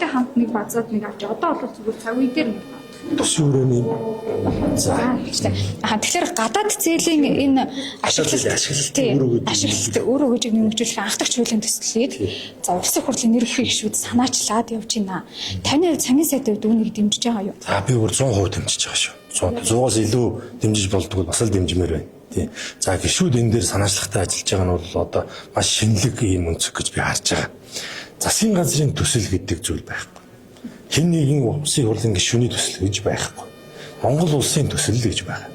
зээлтэй хамт нэг базаад нэг авч одоо бол зүгээр цаг үе дээр нэг Төсвийн хүрээний за Аа, тэгэхээр гадаад зээлийн энэ ашиглалт ашиглалтыг үр өгөөж ашиглалт үр өгөөжийг нэмэгдүүлэх анхдагч хуулийн төслийг за улсын хурлын нэр бүхий гишүүд санаачлаад явж байна. Таны хувьд сангийн сайдын хувьд үүнийг дэмжиж байгаа юу? За, би бүр 100% дэмжиж байгаа шүү. 100 100-аас илүү дэмжиж болдгоо, бас л дэмжмээр байна. Тий. За, гишүүд энэ дээр санаачлагтай ажиллаж байгаа нь бол одоо маш шинэлэг ийм өнцөг гэж би харж байгаа. Засгийн газрын төсөл гэдэг зүйл байхгүй. Хэн нэгэн улсын хурлын гишүүний төсөл гэж байхгүй. Монгол улсын төсөл гэж байгаа.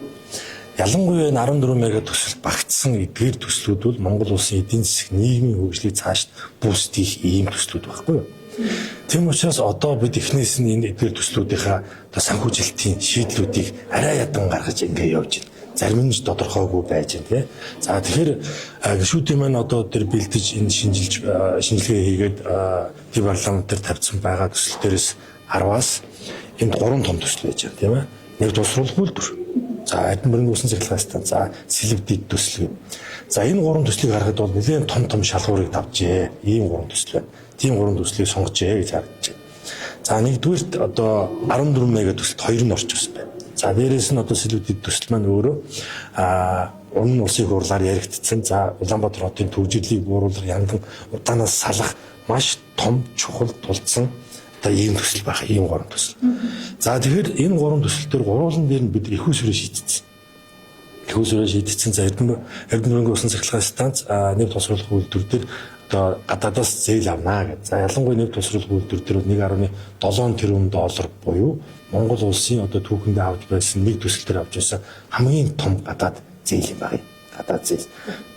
Ялангуяа энэ 14 мега төсөлд багтсан эдгээр төслүүд бол Монгол улсын эдийн засаг, нийгмийн хөгжлийг цааш boost хийх ийм төслүүд байхгүй юу? Тийм учраас одоо бид эхнээс нь энэ эдгээр төслүүдийнхаа одоо санхүүжилтийн шийдлүүдийг арай ядан гаргаж ингээ явж байна. Зарим нь ч тодорхойгүй байж байна, тий. За, тэгэхээр гишүүдийн маань одоо тэр бэлдэж энэ шинжилж шинжилгээ хийгээд төв парламент дээр тавьсан байгаа төсөл дээрээс 10-аас энд 3 том төсөл байж байна, тийм ээ. Нэг тусруулах үйлдвэр. За, Эрдэнэ мөрөнгө усан цахилгаан станц, за, сэлэвдэд төсөл гэв. За, энэ гурван төслийг харахад бол нэлээд том том шалгуурыг давжээ. Ийм гурван төсөл байна. Тийм гурван төслийг сонгожээ гэж харагдаж байна. За, нэгдүгээрт одоо 14 мега төсөлд хоёр нь орчихсон байна. За, дээрээс нь одоо сэлэвдэд төсөл маань өөрөө өмнө улсын хурлаар яригдсан. За, Улаанбаатар хотын төвжирлийг бууруулах, яндан удаанаас салах маш том чухал тулцсан одоо ийм төсөл байх, ийм гурван төсөл. За, тэгэхээр энэ гурван төсөл дээр гурван дээр нь бид их усрээ шийдсэн. Их усрээ шийдсэн. За, Эрдэнэ мөрөнгө усан цахилгаан станц, нефть боловсруулах үйлдвэр дээр одоо гадаадаас зээл авнаа гэдэг. За, ялангуяа нефть боловсруулах үйлдвэр дээр 1.7 тэрбум доллар буюу Монгол улсын одоо түүхэндээ авч байсан нэг төсөл дээр авч байсан хамгийн том гадаад зээл юм байна. Гадаад зээл.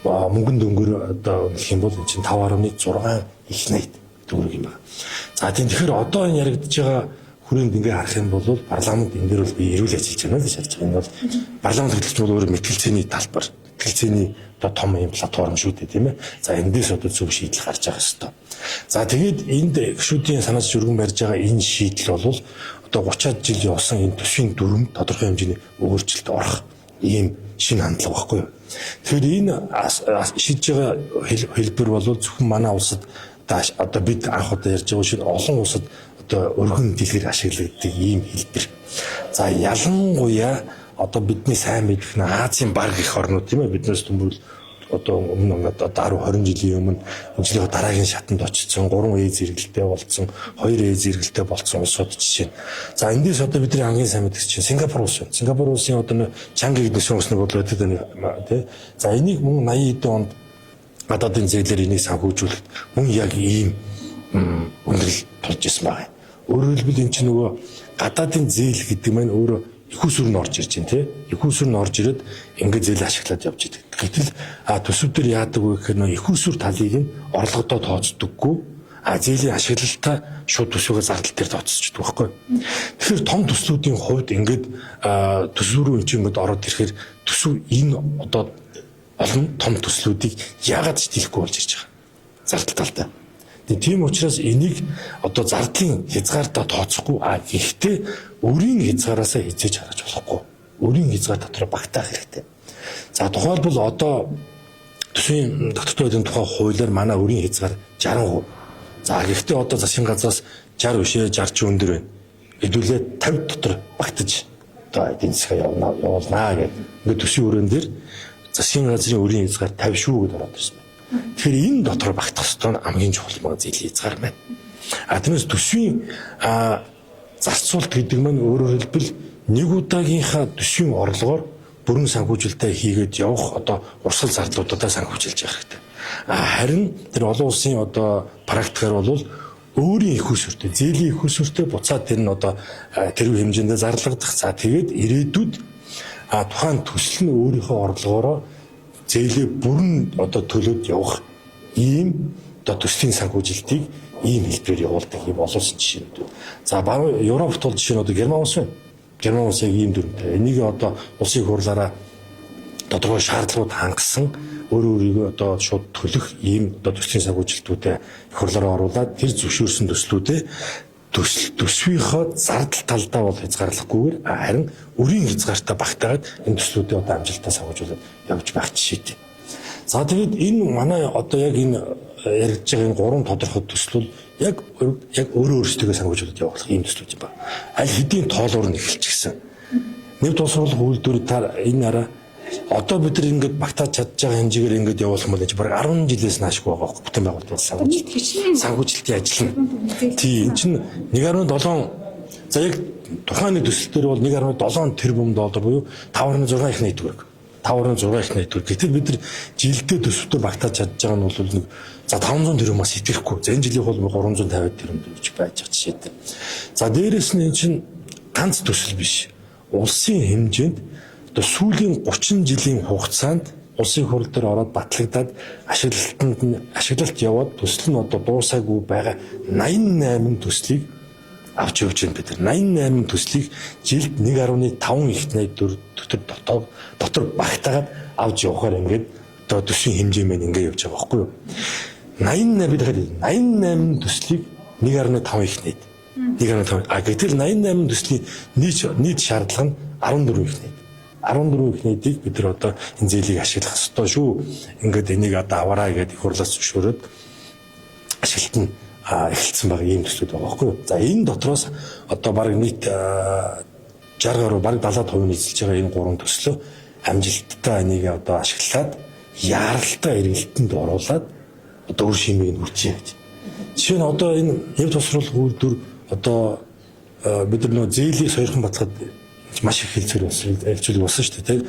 Мөнгөн дөнгөр одоо үнэлэх юм бол энэ чинь 5.6 их 80 төгрөг юм байна. За, тийм, тэгэхээр одоо энэ яригдж байгаа хүрээнд ингээ харах юм бол парламент энэ дээр бол би эрүүл ажиллаж байна гэж харж байгаа. Энэ бол парламент хөтөлч бол өөрөө мэтгэлцээний талбар, мэтгэлцээний одоо том юм платформ шүү дээ, тийм ээ. За, эндээс одоо зөв шийдэл гарч байгаа хэвээр. За, тэгээд энд гишүүдийн санаач өргөн барьж байгаа энэ шийдэл бол одоо 30-аад жил явсан энэ төсвийн дүрм тодорхой хэмжээний өөрчлөлт орох ийм шинэ хандлага байхгүй юу? Тэгэхээр энэ шийдэж байгаа хэлбэр бол зөвхөн манай улсад одоо бид анх удаа ярьж байгаа шиг олон улсад одоо өргөн дэлгэр ашиглагддаг ийм хэлбэр. За, ялангуяа одоо бидний сайн мэдэх нь Азийн баг их орнууд, тийм ээ, биднээс төмөрл одоо өмнө одоо 10 20 жилийн өмнө хөгжлийн дараагийн шатанд очсон, 3 Э зэрэгэлтэй болцсон, 2 Э зэрэгэлтэй болцсон улсууд жишээ. За, эндээс одоо бидний хамгийн сайн мэдэх чинь Сингапур улс байна. Сингапур улсын одоо Чанги гэдэг нэгсэн усны бодлоо байдаг, тий. За, энийг мөн 80 хэдэн онд гадаадын зээлээр энийг санхүүжүүлэхэд мөн яг ийм өндөрлөл тулж исэн байгаа. Өөрөөр хэлбэл энэ чинь нөгөө гадаадын зээл гэдэг маань өөрөө их усүр нь орж ирж байна, тий. Их усүр нь орж ирээд ингээд зээл ашиглаад явж идэг. Гэтэл төсөв дээр яадаг вэ гэхээр нөгөө их усүр талыг нь орлогодоо тооцдоггүй. А зээлийн ашиглалтаа шууд төсвөгөө зардал дээр тооцчихдог байхгүй. Тэгэхээр том төслүүдийн хувьд ингээд төсөв рүү эн чинь ингээд ороод ирэхээр төсөв энэ одоо олон том төслүүдийг яагаад ч дийлэхгүй болж ирж байгаа. Зардал талтай. Тийм учраас энийг одоо зардлын хязгаартаа тооцохгүй, а гэхдээ өрийн хязгаараасаа хязээж харж болохгүй. Өрийн хязгаар дотор багтаах хэрэгтэй. За, тухайлбал одоо төсвийн тогтвортой байдлын тухай хуулиар манай өрийн хязгаар 60%. За, гэхдээ одоо засгийн газраас 60 бишээ, 60 ч өндөр байна. Хэдүүлээ 50 дотор багтаж одоо эдийн засгаа явуулнаа гэдэг. Ингээд төсвийн өрөөн дээр засгийн газрын өрийн хязгаар 50 шүү гэдээ ороод ирсэн байна. Тэгэхээр энэ дотор багтах ёстой нь хамгийн чухал байгаа зээлийн хязгаар байна. А тэрнээс төсвийн зарцуулалт гэдэг маань өөрөөр хэлбэл нэг удаагийнхаа төсвийн орлогоор бүрэн санхүүжилтээ хийгээд явах одоо урсгал зардлуудаа санхүүжилж явах хэрэгтэй. А харин тэр олон улсын одоо практикаар бол өөрийн их усүртэй, зээлийн их усүртэй буцаад тэр нь одоо тэрвэр хэмжээндээ зарлагдах. За, тэгээд ирээдүйд тухайн төсөл нь өөрийнхөө орлогоороо зээлээ бүрэн одоо төлөөд явах ийм одоо төслийн санхүүжилтийг ийм хэлбэрээр явуулдаг ийм олон улсын жишээнүүд байна. За, баруун Европт бол жишээ нь одоо Герман улс байна. Герман улс яг ийм дүрмтэй. Энийг одоо улсын хурлаараа тодорхой шаардлагууд хангасан, өөрөө өөрийгөө одоо шууд төлөх ийм одоо төслийн санхүүжилтүүдэд их хурлаараа оруулаад тэр зөвшөөрсөн төслүүдээ төсвийнхөө зардал талдаа бол хязгаарлахгүйгээр харин өрийн хязгаартаа багтаагаад энэ төслүүдээ одоо амжилттай санхүүжүүлээд явж байх жишээтэй. За, тэгээд энэ манай одоо яг энэ яригдж байгаа энэ гурван тодорхой төсөл бол Яг яг өөрөө өөрсдөө санхүүжүүлээд явуулах ийм төслүүд юм ба. Аль хэдийн тоолуур нь эхэлчихсэн. Нефть боловсруулах үйлдвэр та энэ араа одоо бид нар ингээд багтааж чадж байгаа хэмжээгээр ингээд явуулах юм бол энэ бараг 10 жилээс наашгүй байгаа байхгүй бүтэн байгууллагын санхүүжилтийн ажил нь. Тий, энэ чинь 1.7, за яг тухайн нэг төсөл дээр бол 1.7 тэрбум доллар буюу 5.6 их найд төгрөг. 5.6 их найд төгрөг. Гэтэл бид нар жилдээ төсөвтөө багтааж чадж байгаа нь бол нэг за 500 тэрбумаас итгэхгүй. За энэ жилийн бол 350 тэрбум төгрөг байж байгаа жишээтэй. За дээрэс нь энэ чинь ганц төсөл биш. Улсын хэмжээнд одоо сүүлийн 30 жилийн хугацаанд улсын хурал дээр ороод батлагдаад ашиглалтанд нь ашиглалт яваад төсөл нь одоо дуусаагүй байгаа 88 төслийг авч явж байна бид нар. 88 төслийг жилд 1.5 их найдвар дотор дотор багтаагаад авч явахаар ингээд одоо төсвийн хэмжээ мэн ингээд явж байгаа байхгүй юу? 88 бид дахиад 88 төслийг 1.5 их найд. 1.5. А гэтэл 88 төслийн нийт шаардлага нь 14 их найд. 14 их найдыг бид нар одоо энэ зээлийг ашиглах ёстой шүү. Ингээд энийг одоо аваарай гэдээ их хурлаас зөвшөөрөөд ашиглалт нь эхэлсэн байгаа ийм төслүүд байгаа байхгүй юу. За энэ дотроос одоо бараг нийт 60 гаруй бараг 70% эзэлж байгаа энэ гурван төслөө амжилттай энийг одоо ашиглаад яаралтай эргэлтэнд оруулаад одоо үр шимийг нь хүрчээ гэж. Жишээ нь одоо энэ нефть боловсруулах үйлдвэр одоо бид нар нөгөө зээлийг сойрхон батлахад маш их хэлцээр болсон, хэлцүүлэг болсон шүү дээ.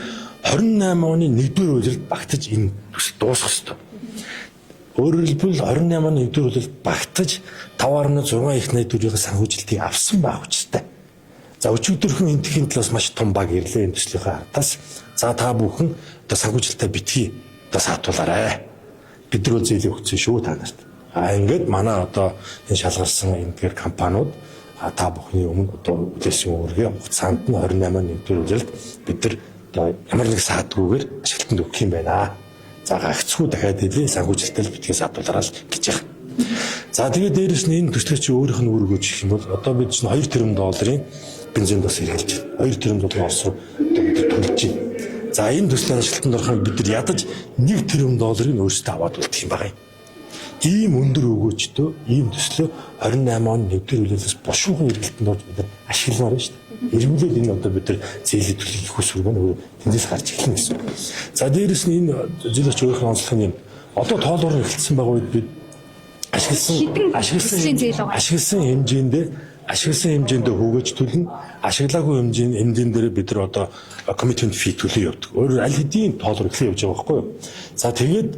28 оны 1-р улиралд багтаж энэ төсөл дуусах ёстой. Өөрөөр хэлбэл 28 оны 1-р улиралд багтаж 5.6 их найдварын санхүүжилтийг авсан байх учиртай. За өчигдөрхөн энтхийн талаас маш том баг ирлээ энэ төслийнхээ ардаас. За та бүхэн одоо санхүүжилтээ битгий одоо саатуулаарай. Бид нар зээлийг өгсөн шүү та нарт. А ингээд манай одоо энэ шалгарсан эндгээр компаниуд та бүхний өмнө одоо үлээсэн үүргээ хугацаанд нь 28 оны 1-р улиралд бид нар одоо ямар нэг саадгүйгээр ашиглалтанд өгөх юм байна. За гагцхүү дахиад хэлье, санхүүжилтэл битгий саатуулаарай л гэж яах. За тэгээд дээрэс нь энэ төслийг чи өөрийнх нь үүргөөч гэх юм бол одоо бид чинь 2 тэрбум долларын бензин бас хэрэглэж байна. 2 тэрбум долларын Орос руу одоо бид нар төлж байна. За энэ төслийн ашиглалтанд орохыг бид нар ядаж 1 тэрбум долларыг нь өөрсдөө аваад үлдэх юм байна. Ийм өндөр өгөөжтэй ийм төслөө 28 он 1-р улирлаас бушуухан эргэлтэнд орж бид нар ашигламаар байна шүү дээ. Эргүүлээд энэ одоо бид нар зээлийн төлөв их усүр маань өөр тэндээс гарч эхэлнэ гэсэн. За дээрэс нь энэ зээлч өөрийнх нь онцлог нь юм. Одоо тоолоор нь эхэлсэн байгаа үед бид ашигласан хэмжээндээ хүүгэж төлнө. Ашиглаагүй хэмжээнд дээр бид нар одоо commitment fee төлөө явдаг. Өөрөөр аль хэдийн тоолоор эхлэн явж байгаа байхгүй юу? За тэгээд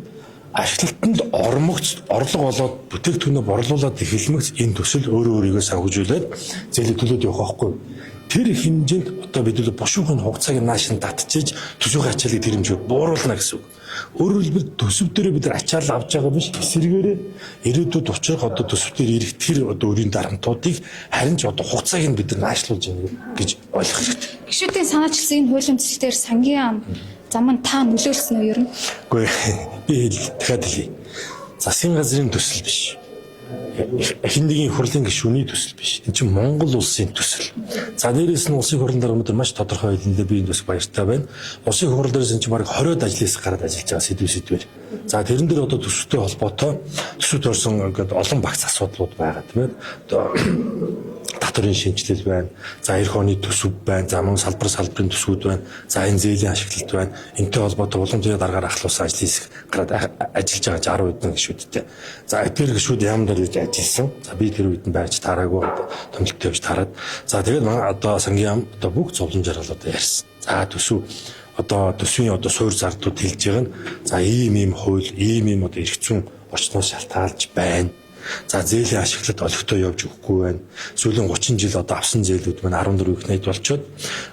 ашиглалтанд ормогц орлого олоод бүтээгдэхүүнээ борлуулад эхэлмэгц энэ төсөл өөрөө өөрийгөө санхүүжүүлээд зээлийг төлөөд явах байхгүй юу? Тэр хэмжээнд одоо бид нар бушуухан хугацааг нааш нь татчиж төсвийн ачааллыг тэр хэмжээгээр бууруулна гэсэн үг. Өөрөөр хэлбэл төсөв дээрээ бид нар ачаал авч байгаа биш, эсэргээрээ ирээдүйд учрах одоо төсөв дээр ирэх тэр одоо өрийн дарамтуудыг харин ч одоо хугацааг нь бид нар наашлуулж байна гэж ойлгох хэрэгтэй. Гишүүдийн санаачилсан энэ хуулийн төсөл дээр сангийн яам зам нь та нөлөөлсөн үү ер нь? Үгүй би дахиад хэлье. Засгийн газрын төсөл биш. Хэн нэгэн хурлын гишүүний төсөл биш. Энэ чинь Монгол улсын төсөл. За дээрээс нь улсын хурлын дарга өнөөдөр маш тодорхой хэлэндээ би энэ бас баяртай байна. Улсын хурал дээрээс энэ чинь бараг 20-од ажил хэсэг гараад ажиллаж байгаа сэдвээр. За тэрэн дээр одоо төсөвтэй холбоотой төсөвт орсон ингээд олон багц асуудлууд байгаа тийм ээ. Одоо татварын шинжилэл байна. За эх оны төсөв байна. За мөн салбарын төсвүүд байна. За энэ зээлийн ашиглалт байна. Энтэй холбоотой уламжлалт даргаар ахлуулсан ажлын хэсэг гараад ажиллаж байгаа 60 хэдэн гишүүдтэй. За тэр гишүүд яамдаар ирж ажилласан. За би тэр үед нь байж таараагүй томилолт явж тараад. За тэгээд одоо сангийн яам одоо бүх зовлон жаргал одоо ярьсан. За төсөв одоо төсвийн одоо суур зардлууд хэлж байгаа нь за ийм хууль, ийм одоо эрх зүйн орчноос шалтгаалж байна. За зээлийн ашиглалт олигтой явж өгөхгүй байна. Сүүлийн 30 жил одоо авсан зээлүүд маань 14 их найд болчоод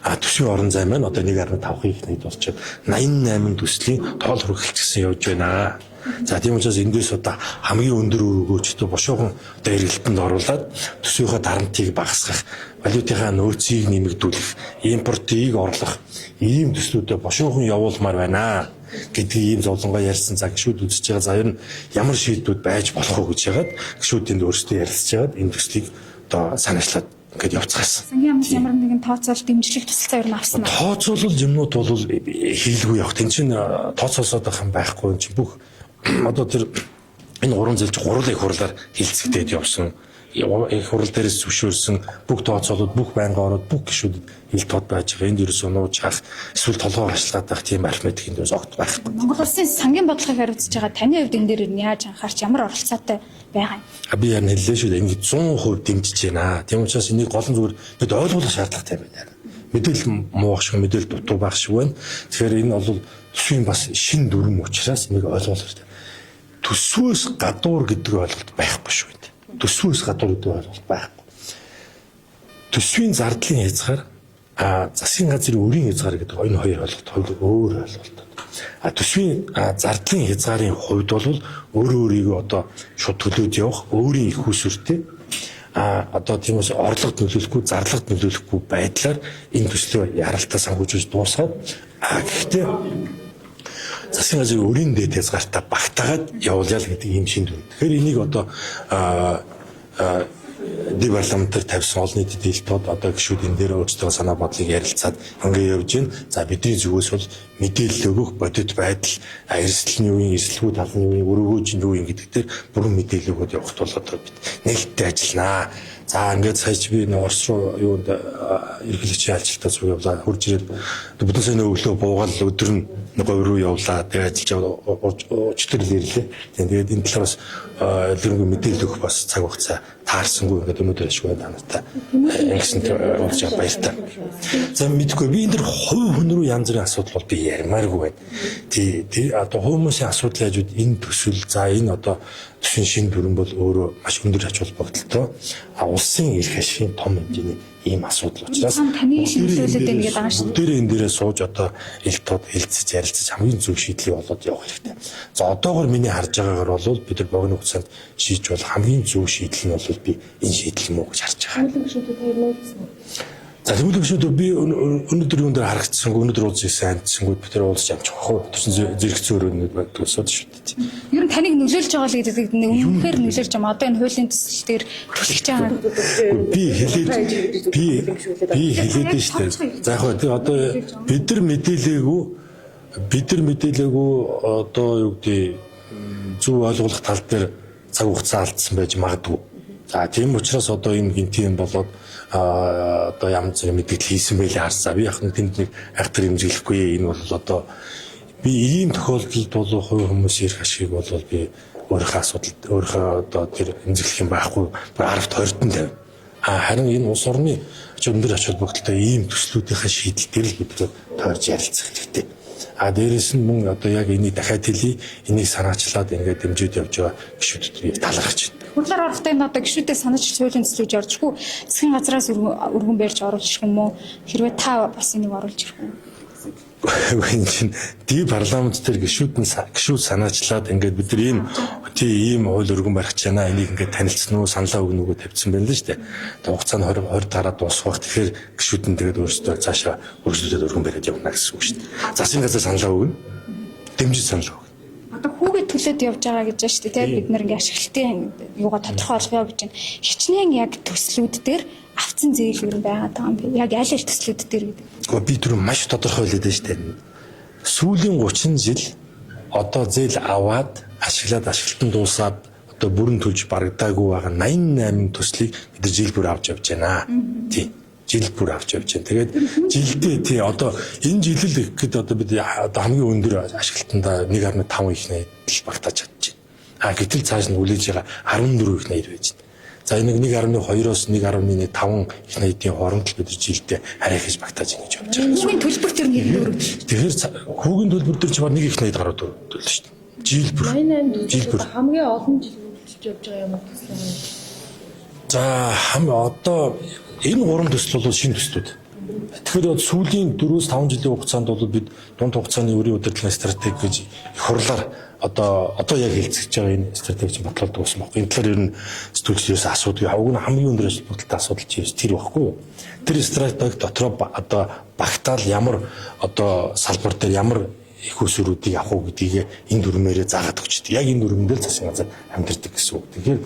төсвийн орон зай маань одоо 1.5 их найд болчоод 88 төслийн тоол хүргэлцсэн явж байна. За тийм учраас эндээс одоо хамгийн өндөр өгөөчтэй бушуухан одоо эргэлтэнд оруулаад төсвийнхээ дарамтыг багасгах, валютынхаа нөөцийг нэмэгдүүлэх, импортыг орлох ийм төслүүдэд бушуухан явуулмаар байна гэдгийг ийм зовлонгоо ярьсан. За гишүүд үзэж байгаа. За ер нь ямар шийдвүүд байж болох уу гэж яагаад гишүүд энд өөрсдөө ярилцж байгаад энэ төслийг одоо санаачлаад ингээд явцгаасан. Сангийн яамнаас ямар нэгэн тооцоол дэмжлэг тусалцаа ер нь авсан уу? Тооцоолол юмнууд бол хийлгүй явах. Тэн чинь тооцоолсоод байх юм байхгүй. Энэ чинь бүх одоо тэр Энэ гурван зээл чи гурлын их хурлаар хилцэгдээд явсан. Их хурал дээрээс зөвшөөрсөн бүх тооцоолууд, бүх байнгын ороод, бүх гишүүдэд ил тод байж байгаа. Энд ерөөсөө нууж хах, эсвэл толгой хашлаад байх тийм арифметик энд ерөөсөө огт байхгүй. Монгол улсын сангийн бодлогыг хариуцж байгаа таны хувьд энэ дээр нь яаж анхаарч, ямар оролцоотой байгаа юм? А би яг хэллээ шүү дээ. Энийг 100% дэмжиж байна. Тийм учраас энийг голон зүгээр бид ойлгох шаардлагатай юм байна. Мэдээлэл муу шиг, мэдээлэл дутуу байх шиг байна. Тэгэхээр энэ бол төсвийн бас шин дүрм учраас энийг ойлгох хэрэгтэй. Төсвөөс гадуур гэдэг ойлголт байхгүй шүү дээ. Төсвөөс гадуур гэдэг ойлголт байхгүй. Төсвийн зардлын хязгаар, а засгийн газрын өрийн хязгаар гэдэг энэ хоёр ойлголт хоёр өөр ойлголт. А төсвийн зардлын хязгаарын хувьд бол өөрөө өөрийгөө одоо шууд төлөөд явах өөрийн их усүртэй, а одоо тиймээс орлогод нөлөөлөхгүй, зарлагад нөлөөлөхгүй байдлаар энэ төслөө яралтай санхүүжүүлж дуусгаад, а гэхдээ засгийн газрын өрийн дээд хязгаартаа багтаагаад явуулъя л гэдэг ийм шин дүр. Тэгэхээр энийг одоо ди парламентаар тавьсан олон нийтэд ил тод одоо гишүүд энэ дээр өөрсдөө санаа бодлыг ярилцаад ингээ явж байна. За, бидний зүгээс бол мэдээлэл өгөх бодит байдал, эрсдэл нь юу юм, эрсдэлгүй тал нь юу юм, өргөөж нь юу юм гэдэг дээр бүрэн мэдээлэл өгөөд явахт бол одоо бид нээлттэй ажилланаа. За, ингээд сая чи би нэг Орос руу юунд эрхлэгчийн ажилтаа цуг явлаа. Хурж ирээд бүтэн сайн өглөө буугаал, өдөр нь говь руу явлаа. Тэгээ ажиллаж өчтөр л ирлээ. Тэгээд энэ талаар бас дэлгэрэнгүй мэдээлэл өгөх бас цаг хугацаа таарсангүй, ингээд өнөөдөр ашгүй та нартай ингэсэн уулзч байгаа баяртай. За, мэдгүй, би энэ дэр хувь хүн рүү янз бүрийн асуудал бол би ярмааргүй байна. Тий, тий, одоо хувь хүмүүсийн асуудал яаж энэ төсөл, за, энэ одоо төсвийн шинэ дүрэм бол өөрөө маш өндөр ач холбогдолтой. А улсын эрх ашигын том хэмжээний ийм асуудал учраас таны нөлөөлөд байна гэдэг байгаа шүү дээ. Бүгдээрээ энэ дээрээ сууж одоо ил тод хэлцэж, ярилцаж хамгийн зөв шийдлийг олоод явах хэрэгтэй. За, одоогор миний харж байгаагаар бол бид нар богино хугацаанд шийдэж бол хамгийн зөв шийдэл нь бол би энэ шийдэл мүү гэж харж байгаа. Тэмүүлэн гишүүдэд хоёр нууцсан уу? За, тэмүүлэн гишүүд би өнөөдөр юун дээр харагдсангүй, өнөөдөр уулзсан амжсангүй, бид тэр уулзч амжих хөө. Тэрсэн зэрэгцэн өрөөнд байдаг усууд шүү дээ. Ер нь таныг нөлөөлж байгаа л гэдэг нэг үнэхээр нөлөөлж байгаа. Одоо энэ хуулийн төсөл дээр түлхэж байгаа. Би хэлээд би хэлээд шүү дээ. За, яг хөө тэг одоо бид нар мэдээлээгүй одоо юу гэдэг зөв ойлгох тал дээр цаг хугацаа алдсан байж магадгүй. За, тийм учраас одоо энэ гинти юм болоод одоо ямар зэрэг мэдээлэл хийсэн байлээ харсаа. Би яг тэнд нэг айхтар имжиглэхгүй. Энэ бол одоо би ийм тохиолдолд бол хувь хүмүүсийн эрх ашигыг бол би өөрийнхөө асуудал, өөрийнхөө одоо тэр эмзэглэх юм байхгүй, 10-т 20-т нь тавина. А харин энэ улс орны өндөр ач холбогдолтой ийм төслүүдийнхээ шийдэл дээр л бид тойрж ярилцах хэрэгтэй. А дээрэс нь мөн одоо яг энийг дахиад хэлье, энийг санаачлаад ингээд дэмжиж явж байгаа гишүүдэд би талархаж байна. Хурлаар орохдоо энэ одоо гишүүдэд санаачлал хуулийн төсөл гэж орж ирэхүү, засгийн газраас өргөн барьж оруулж ирэх юм уу? Хэрвээ та бас энийг оруулж ирэх үү? Энэ чинь ди парламент дээр гишүүд нь гишүүд санаачлаад ингээд бид нар ийм тий ийм хууль өргөн барих чанаа, энийг ингээд танилцсан уу, саналаа өгнө үгөө тавьсан байна л шүү дээ. Тэгээ хугацаа нь 20 20 дараа дуусах. Тэгэхээр гишүүд нь тэгээд өөрсдөө цаашаа өргөжлүүлээд өргөн бариад явна гэсэн үг шүү дээ. Засгийн газар саналаа өгнө. Дэмжиж саналаа өгнө. Одоо хүүгээ төлөөд явж байгаа гэж байна шүү дээ. Тэ, бид нар ингээ ашиглалтын юугаа тодорхой болгоё гэж байна. Хичнээн яг төслүүд дээр авцсан зээл ер нь байгаа юм бэ? Яг аль аль төслүүд дээр гэдэг. Гэхдээ би түр маш тодорхой хэлээд байна шүү дээ. Сүүлийн 30 жил одоо зээл аваад ашиглаад, ашиглалтан дуусаад одоо бүрэн төлж барагдаагүй байгаа 88 төслийг бид нар жил бүр авч явж байна. Тий. Жил бүр авч явж байна. Тэгээд жилдээ, тий, одоо энэ жил л гэхэд одоо бид одоо хамгийн өндөр ашиглалтандаа 1.5 их найдал багтааж чадчихэв. А гэтэл цааш нь хүлээж байгаа 14 их найд байж байна. За, энэ 1.2-оос 1.5 их найдын хооронд л бид жилдээ арай хийж багтааж ингэж явж байгаа. Хүүгийн төлбөр төр нэг дөрөв. Тэгэхээр хүүгийн төлбөр дээр чи баг нэг их найд гарууд төлнө шүү дээ. Жил бүр. 88 Жил бүр. төсөл хамгийн олон жил үргэлжилж явж байгаа юм уу төсөл юм? За, одоо энэ гурван төсөл бол шинэ төслүүд. Тэгэхээр сүүлийн 4-5 жилийн хугацаанд бол бид дунд хугацааны өрийн удирдлагын стратеги гэж их хурлаар одоо яг хэлцэж байгаа энэ стратеги чинь батлаад дууссан байхгүй. Энэ талаар ер нь сэтгүүлчдээс асуудаг. Уг нь хамгийн өндөр ач холбогдолтой асуудал чи тэр байхгүй юу? Тэр стратеги дотроо одоо багтаал ямар одоо салбар дээр ямар их усруудыг авах уу гэдгийг энэ дүрмээрээ заагаад өгчдөг. Яг энэ дүрмэндээ л засгийн газар амьдардаг гэсэн үг. Тэгэхээр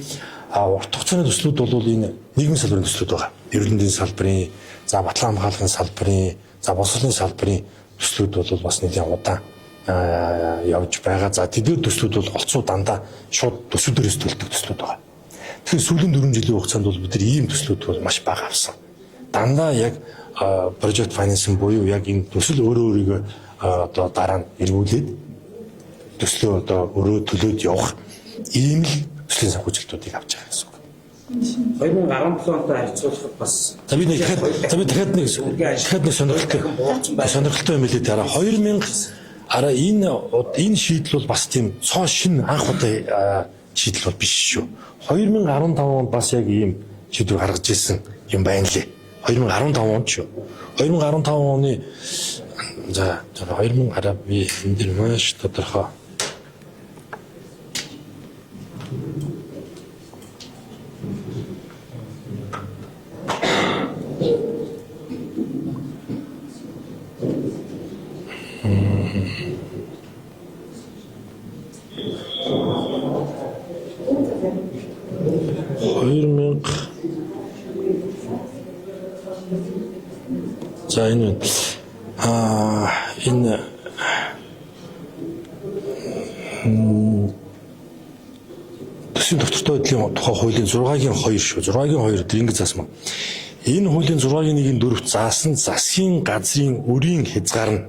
урт хугацааны төслүүд бол энэ нийгмийн салбарын төслүүд байгаа. Эрүүл мэндийн салбарын, за, батлан хамгаалахын салбарын, за, боловсролын салбарын төслүүд бол бас нэлийн удаан явж байгаа. За тэдгээр төслүүд бол голцоо дандаа шууд төсөв дээрээс төлдөг төслүүд байгаа. Тэгэхээр сүүлийн 4 жилийн хугацаанд бол бид нар ийм төслүүд бол маш бага авсан. Дандаа яг project financing буюу яг энэ төсөл өөрөө өөрийгөө одоо дараа нь эргүүлээд төслөө одоо өрөө төлөөд явах ийм л төслийн санхүүжилтүүдийг авч байгаа гэсэн үг. 2017 онтой харьцуулахад бас За би нэг дахиад за би дахиад нэг сонирхолтой юм хэлээ дараа 2000 араа энэ шийдэл бол бас тийм цоо шин анх удаа шийдэл бол биш шүү. 2015 онд бас яг ийм шийдвэр гаргаж ирсэн юм байна лээ. 2015 онд шүү. 2015 оны за 2000 араа би энэ дэр маш тодорхой 2000. За энэ төсвийн тогтвортой байдлын тухай хуулийн 6-гийн 2 шүү. 6-гийн 2 дээр ингэж заасан. Энэ хуулийн 6-гийн 1-ийн 4-т заасан засгийн газрын өрийн хязгаар нь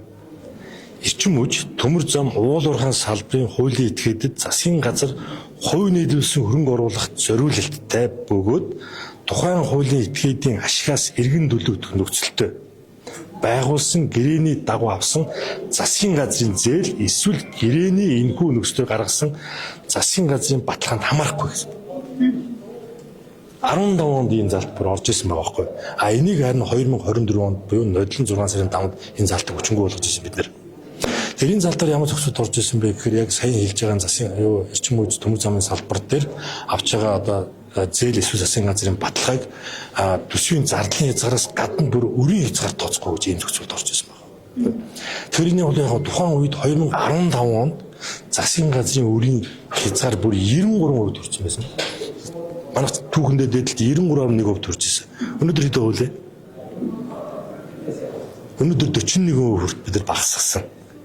эрчим хүч, төмөр зам, уул уурхайн салбарын хуулийн этгээдэд засгийн газар хувь нийлүүлсэн хөрөнгө оруулалт зориулалттай бөгөөд тухайн хуулийн этгээдийн ашигаас эргэн төлөгдөх нөхцөлтэй байгуулсан гэрээний дагуу авсан засгийн газрын зээл эсвэл гэрээний энэхүү нөхцлөөр гаргасан засгийн газрын баталгаанд хамаарахгүй гэсэн. 15 онд энэ залт бүр орж исэн байгаа байхгүй. А энийг харин 2024 онд буюу нодлон 6 сарын 5-нд энэ залтыг хүчингү болгож исэн бид нар. Тэр энэ зал дээр ямар зохицолт орж исэн бэ гэхээр яг сая хэлж байгаа засгийн юу эрчим хүч, төмөр замын салбар дээр авч байгаа одоо зээл эсвэл засгийн газрын баталгааг төсвийн зардлын хязгаараас гадна бүр өрийн хязгаар тооцохгүй гэж ийм зохицолт орж исэн байна. Тэгэхээр энэ бол яг тухайн үед 2015 онд засгийн газрын өрийн хязгаар бүр 93% төрсэн байсан. Манайх түүхэндээ дээдэлт 93.1% төрж исэн. Өнөөдөр хэд хувь лээ? Өнөөдөр 41% хүрт бид нар багасгасан.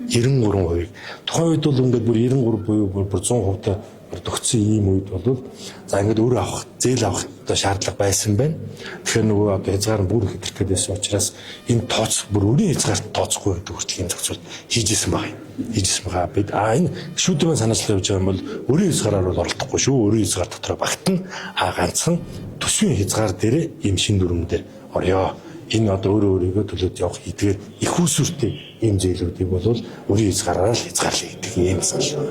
93%-ийг. Тухайн үед бол ингээд бүр 93 буюу бүр 100% та бүр төгссөн ийм үед бол за ингээд өөрөө авах, зээл авах одоо шаардлага байсан байна. Тэгэхээр нөгөө одоо хязгаар нь бүр хэтэрхтэй байсан учраас энэ тооц бүр өрийн хязгаарт тооцохгүй гэдэг хүртэл ийм зохицуулт хийж исэн баг юм. Хийж исэн байгаа. Бид энэ шүүдрийн санаачлал явж байгаа юм бол өрийн хязгаараар бол оролдохгүй шүү. Өрийн хязгаар дотроо багтана. А ганцхан төсвийн хязгаар дээрээ ийм шин дүрм дээр орё. Энэ одоо өөрөө өөрийгөө төлөөд явах эдгээр их усүртэй ийм зээлүүдийг бол өрийн хязгаараар л хязгаарлая гэдэг ийм санал.